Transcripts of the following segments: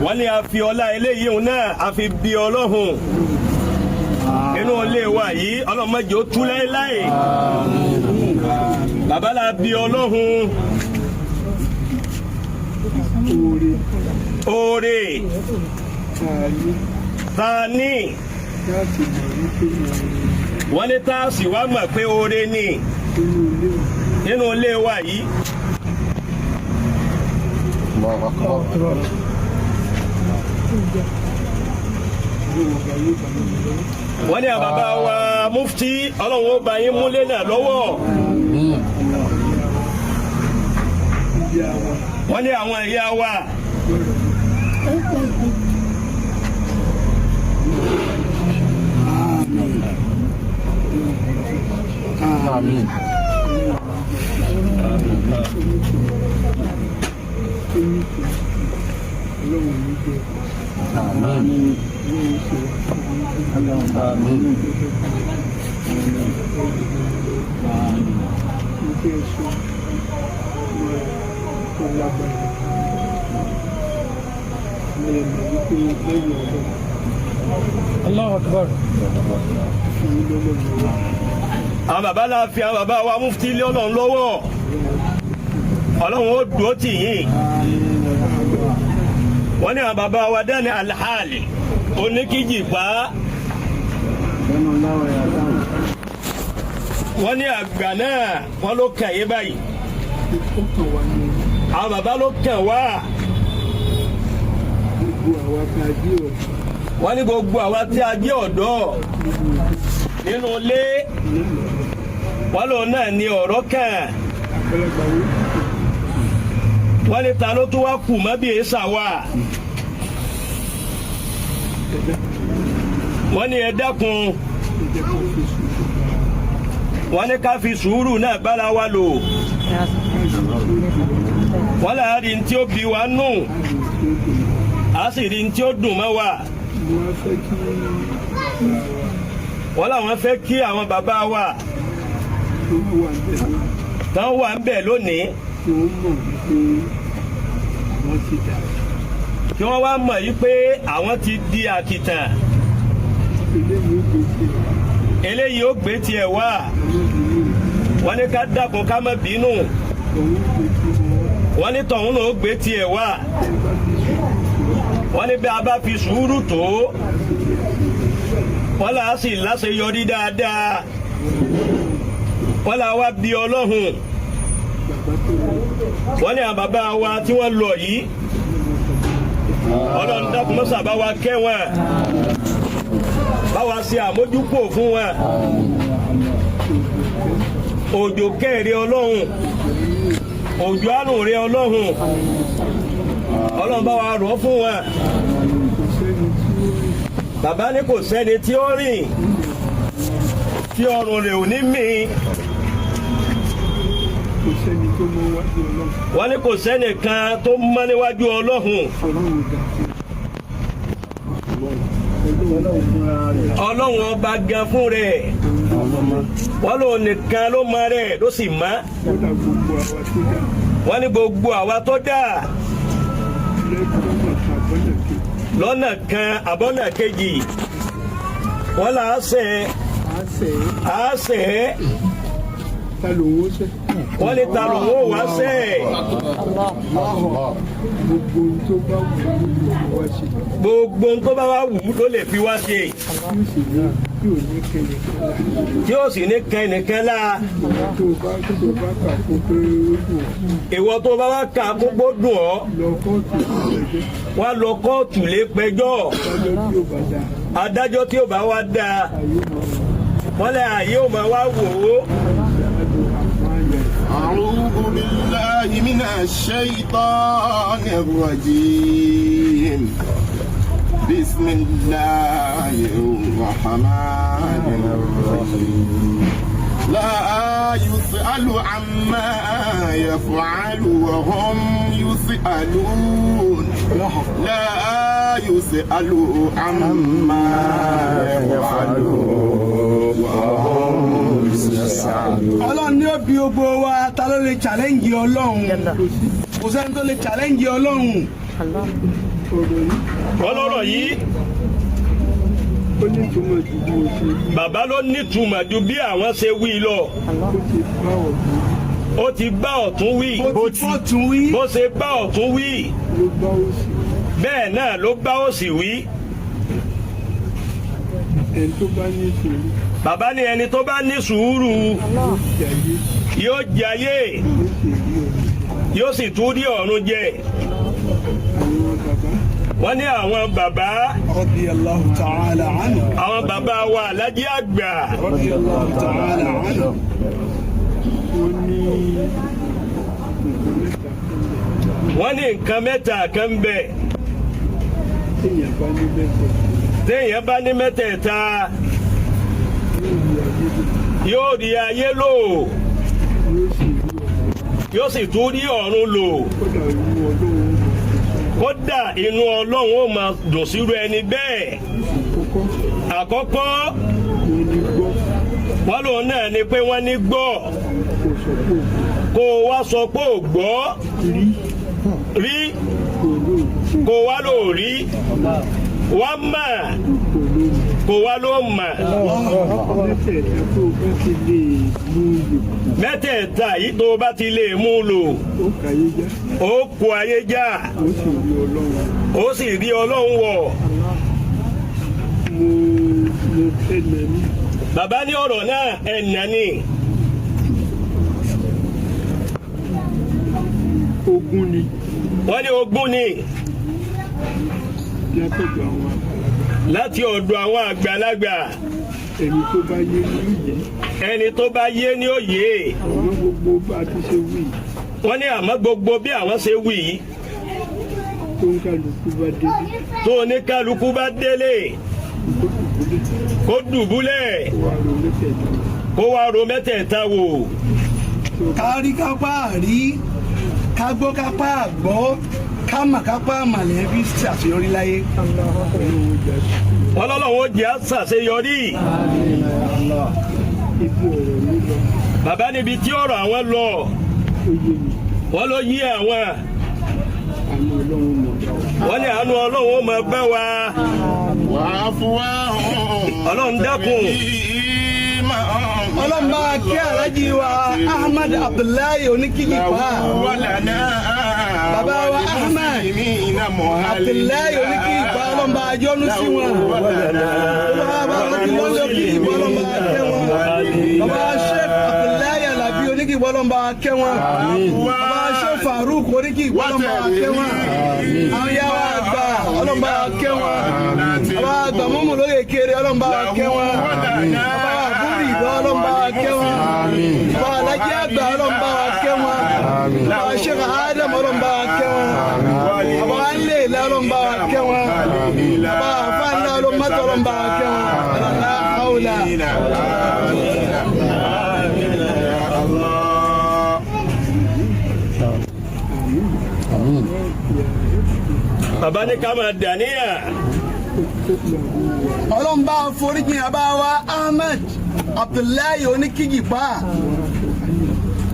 Wọ́n ní a fi ọlá eléyìí òun náà a fi bí Ọlọ́hun inú ilé wa yìí, ọlọ́mọdé ó tú láéláé. Bàbá la bí Ọlọ́hun. Oore Oore tá a ní ta ní láti mọ̀ wípé oore Wọ́n ní tá a sì wá mọ̀ pé oore ni nínú ilé nínú ilé wa yìí. Allahu Akbar. Ọlọ́run ọba yóò bá mi lọ́wọ́. Wọ́n ní àwọn bàbá wa mufti, Ọlọ́run ó bá yín múlé náà lọ́wọ́. Àmín. Ìyá wa Wọ́n ní àwọn ìyá wa lọ́rọ̀. Àmín. Ọlọ́run ní jẹ́. Àmín. Ọlọ́run ṣe wá Àmín. Mo fẹ́ sọ tó lágbára ní ẹ̀mọ̀ wípé lẹ́yìn Ọlọ́run Allahu Akbar. fún yín lọ́lọ́run lọ́wọ́. Àwọn bàbá la fi àwọn bàbá wa mufti lé Ọlọ́run lọ́wọ́, Ọlọ́run ó dúró tì yín. Wọ́n ní àwọn bàbá wa dání alhali oníkíjìpá. Wọ́n ní àgbà náà wọ́n ló kàn yín báyìí. Ó kàn wá ní Àwọn bàbá ló kàn wá. Gbogbo àwa tá a jẹ́ ọ̀dọ́ Wọ́n ní gbogbo àwa tí a jẹ́ ọ̀dọ́ nínú ilé, wọ́n lòun náà ní ọ̀rọ̀ kàn. Àgbàlagbà wo? Wọ́n ní ta ló tún wá kù mọ́ bí èsà wà? Ẹ̀dá. Wọ́n ní ẹ dákun. Ẹ jẹ́ ká fi sùúrù. Wọ́n ní ká fi sùúrù náà bára wa lò. Wọ́n là á rí ní tí ó bí wa nù, á sì rí ní tí ó dùn mọ́ wa. Mo wá fẹ́ kí Wọ́n làwọn fẹ́ kí àwọn bàbá wa tó wà níbẹ̀ lónìí tán wà ń bẹ̀ lónìí kí wọ́n mọ̀ wípé àwọn ti dà. Kí wọ́n wá mọ̀ yí pé àwọn ti di àkìtàn. Eléyìí ó gbé tiẹ̀ wá. Eléyìí ó gbé tiẹ̀ wá. Ọlọ́dún. Wọ́n ní ká dákun, ká má bínú. Òun ó gbé tiẹ̀ wá. Wọ́n ní tọ̀hún náà ó gbé tiẹ̀ wá. Ẹ bá fi sùúrù tó. Wọ́n ní bí a bá fi sùúrù tó, wọ́n là á sì láṣeyọrí dáadáa. Wọ́n là wá bí Ọlọ́hun. Bàbá tó lọ. Wọ́n ní àwọn bàbá wa tí wọ́n lọ yìí, Ọlọ́run dákun mọ́sà bá wa kẹ́ wọn, bá wa ṣe àmójúkò fún wọn. Òjò kẹ́ẹ̀rẹ́ Ọlọ́run, òjò àánú rẹ Ọlọ́run, Ọlọ́run bá wa rọ̀ fún wọn. Kò sẹ́ni tí ó rìn. Bàbá ní kò sẹ́ni tí ó rìn tí ọrùn rẹ̀ ò ní mì. Kò sẹ́ni tó mọ wájú Ọlọ́run. Wọ́n ní kò sẹ́nìkan tó mọ́ níwájú Ọlọ́run. Ọlọ́run dà sí Ọlọ́run fúnra rẹ̀. Ọlọ́run ọba gan fún rẹ̀, wọ́n lòun nìkan ló mọ rẹ̀ ló sì mọ́. Kódà gbogbo àwa tó dà Wọ́n ní gbogbo àwa tó dà lẹ́gbẹ̀ẹ́ àbọ̀nà kejì lọ́nà kan àbọ̀nà kejì, wọ́n là á sẹ̀. Á sẹ̀. Á sẹ̀. Ta lòun ó sẹ̀? Wọ́n ní ta lòun ó wá sẹ̀? Allah. Gbogbo ohun tó bá wù ú ló lè wá ṣe. Gbogbo ohun tó bá wá wù ú ló lè fi wá ṣe. Tí ó sì ní tí ò ní kẹ́lẹ́ kẹ́lẹ́. Tí ó sì ní kẹ́ nìkan láà. Tó bá kà kó pé ó dùn ọ́, Ìwọ tó bá wá kà kókó dùn ọ́, lọ kóòtù ìgbẹ́jọ́. Wá lọ kóòtù lé pẹjọ́. Lọ́jọ́ tí ó bá dáa, Adájọ́ tí ó bá wá dáa, ayé máa wà. Wọ́n lẹ́ àyè ó máa wá wò ó. أعوذ بالله من الشيطان الرجيم. بسم الله الرحمن الرحيم. لا يسأل عما يفعل وهم يسألون. لا يسأل عما يفعل وهم يسألون. Ọlọ́run ní ó bí gbogbo wa, ta ló lè challenge Ọlọ́run? Kò sẹ́ni tó lè challenge Ọlọ́run. Ọ̀rọ̀ yìí Wọ́n lọ́rọ̀ yìí ó ní ìtumọ̀ ju bí mo ṣe wí. bàbá ló nítumọ̀ ju bí àwọn ṣe wí lọ. Ó ti bá ọ̀tún Ó ti bá ọ̀tún wí. Bó ti tún wí. Bó ṣe bá ọ̀tún wí ló bá òsì. bẹ́ẹ̀ náà ló bá òsì wí. Ẹni tó bá ní ìṣòro Bàbá ní ẹni tó bá ní sùúrù jayé yóò jayé yóò sì rí ọ̀run. yóò sì tún rí ọ̀run jẹ. Àwọn bàbá Wọ́n ní àwọn bàbá Radiyallahu ta'ala anhu. àwọn bàbá wa Alájí àgbà Radiyallahu ta'ala anhu. wọ́n ní nǹkan mẹ́ta kan bẹ̀. Wọ́n ní nǹkan mẹ́ta kan ń bẹ. Téèyàn bá ní mẹ́tẹ̀ẹ̀ta Téèyàn bá ní mẹ́tẹ̀ẹ̀ta yóò rí ayé lò yóò rí ayé lò yóò sì rí ọ̀run. Yóò sì tún rí ọ̀run lò. Kódà inú Ọlọ́run ó Kódà inú Ọlọ́run ó máa dùn sírú ẹni bẹ́ẹ̀. Kọ́kọ́ Àkọ́kọ́ wọn ní gbọ́ wọ́n lòun náà ni pé wọ́n ní gbọ́ kò sọ pé òkú kó o wá sọ pé ò gbọ́ rí rí kò lóòrùn kó o wá lò rí wá mà kò lóòrùn. Kó o wá ló mà. Mẹ́tẹ̀ẹ̀ta tó o bá ti lè mú lò Mẹ́tẹ̀ẹ̀ta yìí tó o bá ti lè mú lò ó kàyé já ó kó ayé já ó sì rí Ọlọ́run. Ó sì rí Ọlọ́run wọ̀. Mo fẹ́ nani Bàbá ní ọ̀rọ̀ náà ẹ̀nà ni. Ogún ni Wọ́n ní ogún ni látọ̀dọ̀ àwọn àgbàlagbà. Láti ọ̀dọ̀ àwọn àgbàlagbà. Ẹni tó bá yé ní òye. Ẹni tó bá yé ní òye. Ọ̀nà gbogbo bá a ti ṣe wí Wọ́n ní àmọ́ gbogbo bí àwọn ṣe wí yìí tó ń kálukú bá délé tó oníkálukú bá délé kó dùbúlẹ̀ kó dùbúlẹ̀ kó wá ro mẹ́tẹ̀ẹ̀ta kó wá ro mẹ́tẹ̀ẹ̀ta wò. Kárí kápá rí, ká gbọ́ kápá gbọ́, ká mà kápá màlẹ́ fi ṣàṣeyọrí láyé. Ọlọ́run jà sí Wọ́n lọ́lọ́run ó jẹ́ àṣàṣeyọrí. Ibi ọ̀rọ̀ mi lọ Bàbá níbi tí ọ̀rọ̀ àwọn lọ ó yé mi. Wọ́n ló yí àwọn. Àánú Ọlọ́run mọ̀ bá wa. Wọ́n ní àánú Ọlọ́run ó máa bá wa. Ọlọ́run dákun. Ọlọ́run bá kí Alájí wa Ahmad Abdullahi Oníkìjìpá. Bàbá wa Ahmad Abdullahi Oníkìjìpá, Ọlọ́run bá yọ́nú sí wọn. Bàbá wa lọ́lọ́ Oníkìjìpá, Ọlọ́run bá kẹ́ wọn. Bàbá Sheikh Abdullahi Alabi Oníkìjìpá, Ọlọ́run bá kẹ́ wọn. Bàbá Sheikh Farouk Oníkìjìpá, Ọlọ́run bá kẹ́ wọn. Àwọn yàrá àgbà, Ọlọ́run bá kẹ́ wọn. Bàbá àgbà mọ́mọ́ lóye kéré, Ọlọ́run bá kẹ́ wọn. Bàbá àbúrò ìdọ́, Ọlọ́run bá kẹ́ wọn. Bàbá alájẹ́ àgbà, Ọlọ́run bá kẹ́ wọn. Bàbá Sheikh Adam, Ọlọ́run bá kẹ́ wọn. Bàbá alẹ́ ilẹ̀, Ọlọ́run bá kẹ́ wọn. Bàbá àfáàná ọlọ́mọtò, Ọlọ́run bá kẹ́ wọn. La hawla. Bàbá ní ká máa dàníyà. Ọlọ́run bá foríjì bàbá wa Ahmed Abdullahi Oníkìjìpá.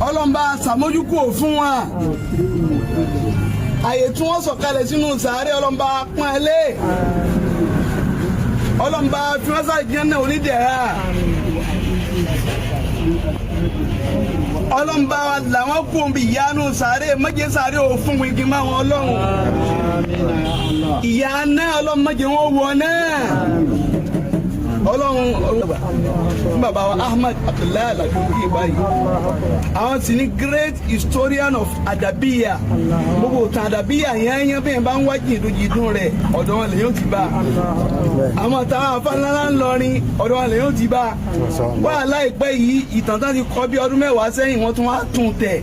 Ọlọ́run bá ṣàmójúkúrò fún wa. Àyè tí wọ́n sọ̀kalẹ̀ sínú sàárẹ̀, Ọlọ́run bá pọ́n ẹ lé. Ọlọ́run bá fi wọ́n sáré jẹ́ náà onídẹ̀ra. Ọlọ́run bá làwọn kú òun bí ìyanu sàárẹ̀ mọ́jẹ́ sàárẹ̀ òfun igi máa wọn. Ọlọ́run ìyá náà, Ọlọ́run mọ́jẹ́ wọn wọ náà. Ọlọ́run fún bàbá wa Ahmad Abdullahi Alabi báyìí, àwọn sì ní great historian of adabiya. Gbogbo ìtàn adabiya yẹn yẹn bẹ́ẹ̀ bá ń wá jìndùn rẹ̀, ọ̀dọ̀ wọn lè yóò ti bá. Àwọn táwọn afáńlá ńlọrin, ọ̀dọ̀ wọn lè yóò ti bá. Wà láìpẹ́ yìí, ìtàn tán ti kọ́ bí ọdún 10 sẹ́yìn, wọ́n tún wá tún tẹ̀,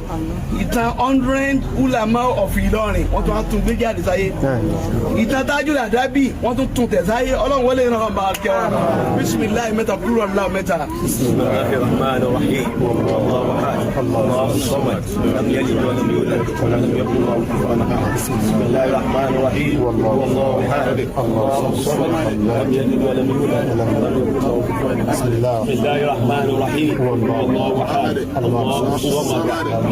ìtàn 100 ulama of Ìlọrin, wọ́n tún wá tún gbé jáde sáyé. Ìtàn Tajul Adabi, wọ́n tún tún tẹ̀ sáyé. Ọlọ́run wọlé ìrànlọ́wọ́ bá kẹ́ wọn. Bisimilayi mẹ́ta kúrò aláwọ̀ mẹ́ta. بسم الله الرحمن الرحيم الله احد الله الصمد لم يلد ولم يولد ولم يكن له كفوا احد بسم الله الرحمن الرحيم الله احد الله الصمد لم يلد ولم يولد ولم يكن له كفوا احد بسم الله. بسم الله الرحمن الرحيم الله احد الله الصمد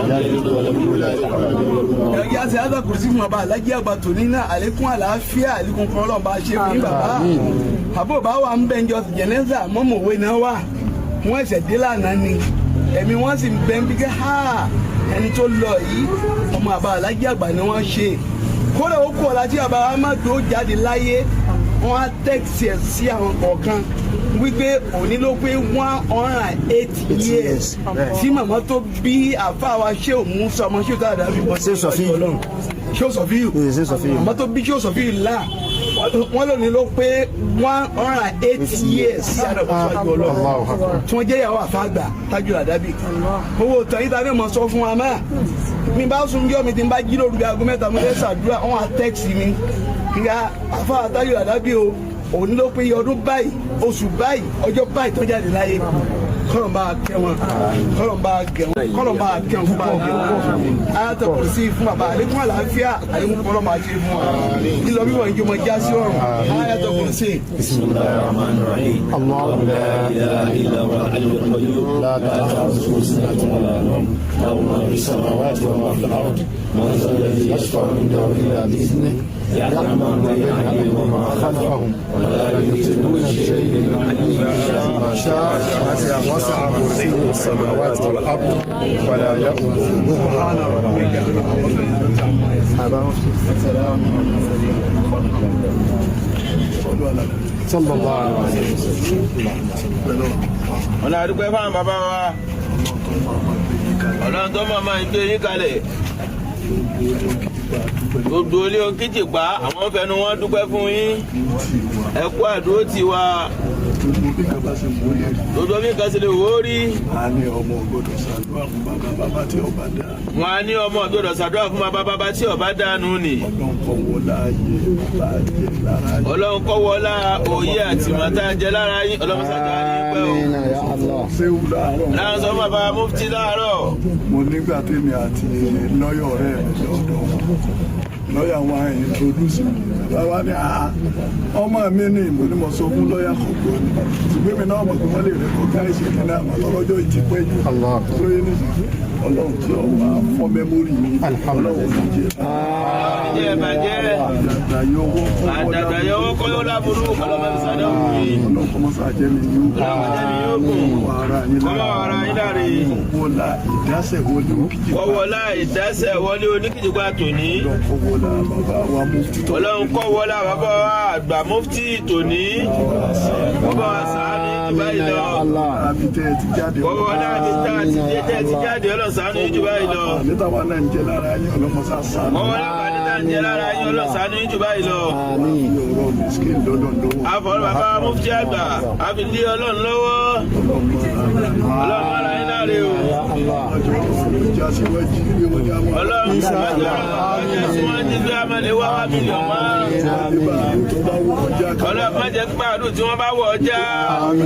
لم يلد ولم يولد ولم يكن له Ẹ̀yà àti àdá kùrùsí fún bàbá alájí àgbà tòní náà, àlékún àlàáfíà, àlékún kan Ọlọ́run bá ṣe fún bàbá. Àbúrò bá wà ń bẹ́ńjọ jẹ̀nẹ́sà mọ́mọ̀wé náà wà. Wọ́n ẹ̀sẹ̀ dé lánàá ni. Ẹ̀mí wọ́n sì ń bẹ́ ń bí kẹ́ ha ẹni tó lọ yìí ọmọ bàbá alájí àgbà ni wọ́n ṣe. Kódà ó kú ọ̀la tí bàbá Amadu ó jáde láyé, wọ́n á tẹ̀sí ẹ̀ sí àwọn kọ̀ọ̀kan wípé òní ló pé 108 years tí màmá tó bí àfa wa ṣé òun sọ ọmọ ṣé òun tó dàbí bọ́ Ṣé Sọfíù? ṣé Sọfíù? Ṣé Sọfíù? Màmá tó bí ṣé Sọfíù là wọ́n lónìí ló pé 108 years sí àdàbọ̀ síwájú Ọlọ́run Allahu Akbar. tí wọ́n jẹ́ ìyàwó àfàgbà tájú àdábì. Owó tán yìí ta ni mo sọ fún wa mọ́ mi bá sun jọ́ mi tí n bá jí lóru bí aago 3 mo fẹ́ ṣàdúrà, wọ́n á tẹ́ẹ̀sì mi nga àfa tájú àdábì o, òní ló pé ọdún báyìí, oṣù báyìí, ọjọ́ báyìí tó jáde láyé. Kọ́lọ̀ bá kẹ́ wọn, kọ́lọ̀ bá gẹ̀ wọn, kọ́lọ̀ bá kẹ́ wọn, fún bá gẹ̀ wọn. Ayatollah kùrùsí fún bàbá, àlékún àlàáfíà, àlékún kọ́lọ̀ máa ṣe fún wa. Lílọ bíbọ̀ ìjọmọ já sí ọ̀run. Ayatollah kùrùsí. بسم الله الرحمن الرحيم. الله لا اله الا هو الحي القيوم. لا تاخذه سنه ولا نوم، له ما في السماوات وما في الارض، من ذا الذي يشفع عنده الا باذنه، يعلم ما بين ايديهم وما خلفهم ولا يحيطون بشيء من علمه الا ما شاء. وسع كرسيه السماوات والأرض ولا يؤوده. سبحان ربك رب العزة عما يصفون. صلى الله عليه وسلم. Ọ̀nà àdúgbò fáwọn bàbá wa, Ọlọ́run tó máa máa ń gbé yín kalẹ̀, gbogbo ilé Òkìtìpá àwọn fẹnu wọn dúpẹ́ fún yín. Ẹ kú àdúró tì wá. Gbogbo bí kan bá ṣe wò ó lè rí. Gbogbo bí nǹkan ṣe lè wò ó rí. A ní ọmọ gbọ́dọ̀ ṣàdúrà fún bàbá bàbá tí ọba dá. Wọn á ní ọmọ gbọ́dọ̀ ṣàdúrà fún bàbá bàbá tí ọba dànù ni. Ọlọ́run kọ́ wọlá ayé bàbá jẹ lára yín. Ọlọ́run kọ́ wọlá òye àti màtá jẹ lára yín, Ọlọ́run ṣàjà yín pẹ́ o. Ṣéwù láàárọ̀. Láwọn sọ fún bàbá mufti láàárọ̀. Mo nígbà tèmi àti lọ́yọ̀ ọ̀rẹ́ mi lọ́dọ̀ wọn, lọ́yà wọn introduce mi, bàbá wa ní àá ọmọ mi ní ìmọ̀ ní mo sọ fún lọ́yà kò gbọ́ ni, ṣùgbọ́n mi náà mọ̀ pé wọ́n lè recognize mi náà mọ̀ lọ́jọ́ ìtìpẹ́ jù. Allah. Lóye ní Ọlọ́run tí ó wà fọ́ memory mi, Ọlọ́run ò ní jẹ́ Ìjẹ́ ìbàjẹ́. àdàdà yọwọ́. Àdàdà yọwọ́ kọ́ yóò láburú ọlọ́mọ ìsàdá òkú yìí. Ọlọ́run kọ́ mọ́sá jẹ́ mi ní òkú. Ọlọ́run jẹ́ mi yóò gùn. Kọ́ ara yín. Kọ́mọ ara yín láre. Wọlá ìdásẹ̀ wọlé Òkìtìpá. Kọ́wọ́lá ìdásẹ̀ wọlé Oníkìtìpá tòní. Ọlọ́run kọ́ wọlá bàbá wa mufti tó. Ọlọ́run kọ́ wọlá bàbá wa àgbà mufti tòní. Bàbá wa ṣàánú jù báyìí lọ. Àbí tẹ́ ẹ ti jáde. Kọ́wọ́lá àti tá àti jẹ́ tẹ́ ti jáde, Ọlọ́run ṣàánú jù báyìí lọ. Níta wa náà ń jẹ lára yín, ọlọ́mọsá sànù. Kọ́wọ́lá àti tá ń jẹ lára yín, Ọlọ́run ṣàánú jù báyìí lọ. Fi ọ̀rọ̀ miskin lọ́dọ̀ lọ́wọ́. Àfọ̀rọ̀ bàbá mufti àgbà àfi lé Ọlọ́run lọ́wọ́. Ọlọ́run ara yín láre o. Ìjà síwájú bí wọ́n ní àwọn. Ọlọ́run ọjọ́ tí wọ́n ti gbé amọ̀lẹ́ wá wá mílíọ̀nù wá. Tó bá wọ ọjà kan. Ọlọ́run má jẹ́ pé àdùn tí wọ́n bá wọ̀ ọjà.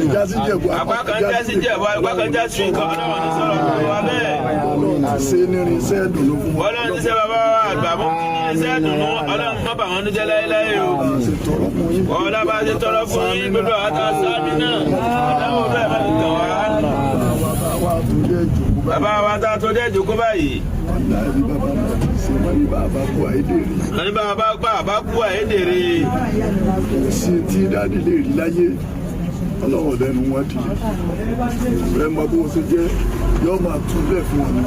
Ìjà sí Jẹ̀bú. Apá kan já sí Jẹ̀bú, apá kan já sí nǹkan. Ọlọ́run ní sọ̀rọ̀ fún wa bẹ́ẹ̀. Ọlọ́run ti ṣe nírin iṣẹ́ ìdùnnú fún wa. Ọlọ́run ti ṣe bàbá wa àgbà mú kí ní iṣẹ́ ìdùnnú. Ọlọ́run má bà wọ́n ní jẹ́ láéláé o. Ṣe tọrọ fún yín. Ọlọ́run bá ṣe tọrọ fún yín, gbogbo àwọn tá a sáábì náà. Ọlọ́run bẹ́ẹ̀ má ti tàn wá. Bàbá wa tó dé ìjòkó báyìí. Bàbá wa tá a tó dé ìjòkó báyìí. Wàláhì bí bàbá náà ti ṣe wọ́n ní bàbá kú àìdèrè. Wọ́n ní bàbá gbà bá kú àìdèrè. Kò sí tí dáàdì lè rí láyé. Ọlọ́run lẹ́nu wọn di. Ẹ mọ bó ṣe jẹ́, yóò máa tún bẹ́ẹ̀ fún wọn ni.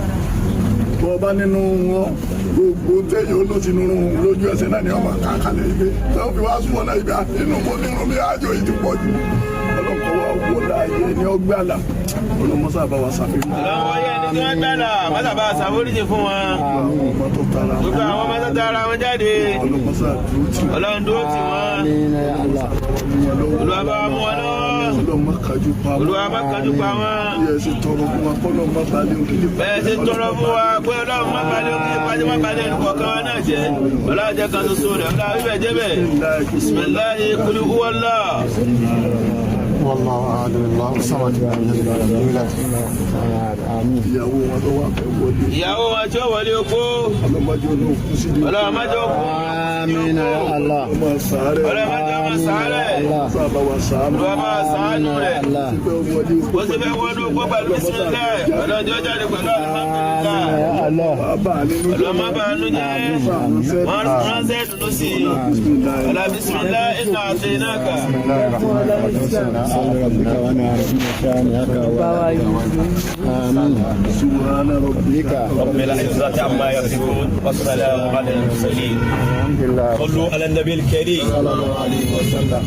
Bọ́ ọba nínú wọn, gbogbo téèyàn ó ló ti nínú lójú ẹsẹ̀ náà ni wọ́n máa kà kalẹ̀ ibi. Táwọn fi wá sún wọn náà ibi nínú mo nínú mi ájò yìí ti pọ̀ jù. Ọlọ́run kọ́ wa wọ láàyè ní ọgbàlà. Ọlọ́mọsá bá wa ṣàfihàn. Ọlọ́run wọlé ẹni tí wọ́n gbàlà, mọ́tàbá ṣàforíjì fún wọn. Àwọn ọmọ tó tara wọn. Gbogbo àwọn ọmọ tó tara wọn jáde. Ọlọ́mọsá dúró tì wọ́n. Ọlọ́run dúró tì wọ́n. Olúwa bá wa mú wọn lọ́wọ́. Ọlọ́run má kájú pa wọ́n. Olúwa má kájú pa wọ́n. Bí ẹ ṣe tọrọ fún wa kọ́ lọ́ọ́ má balẹ̀ òkìlì. Bẹ́ẹ̀ ṣe tọrọ fún wa pé Ọlọ́run má balẹ̀ òkìlì pàjẹ́, má balẹ̀ ẹnì kọ̀ọ̀kan wa náà jẹ́. Ọlọ́run jẹ́ kan ṣoṣo rẹ̀, Ọlọ́run wíbẹ̀ jẹ́ bẹ́ẹ̀. Bismillahi kulu huwallah. هو الله أحد الله الصمد لم يلد ولم يولد. Ìyàwó wọn tó wà fẹ́ wọlé. Ìyàwó wọn tí ó wọlé opó. Ọlọ́mọdé olóòkú sí ní. Ọlọ́run má jẹ́ ó kú. آمين يا الله. Ọmọ sàárẹ̀. Ọlọ́run má jẹ́ ọmọ sàárẹ̀. Sábà wà sàánú. Olúwa bá wa ṣàánú rẹ̀. Fẹ́ wọlé opó. Bó ṣe fẹ́ wọnú opó pẹ̀lú bísímíláì. Ọlọ́run jẹ́ ó jáde pẹ̀lú alihamudulilayi. Bàbá nínú Ọlọ́run má bàa nú jẹ́. Wọ́n ránṣẹ́ dùnú sí i. Ọlá bísímíláì iná àti iná kà. بسم الله الرحمن الرحيم. آمين. Subhana rabbika. رب العزة عما يصفون والسلام على المرسلين. الحمد لله. صلوا على النبي الكريم. صلى الله عليه وسلم.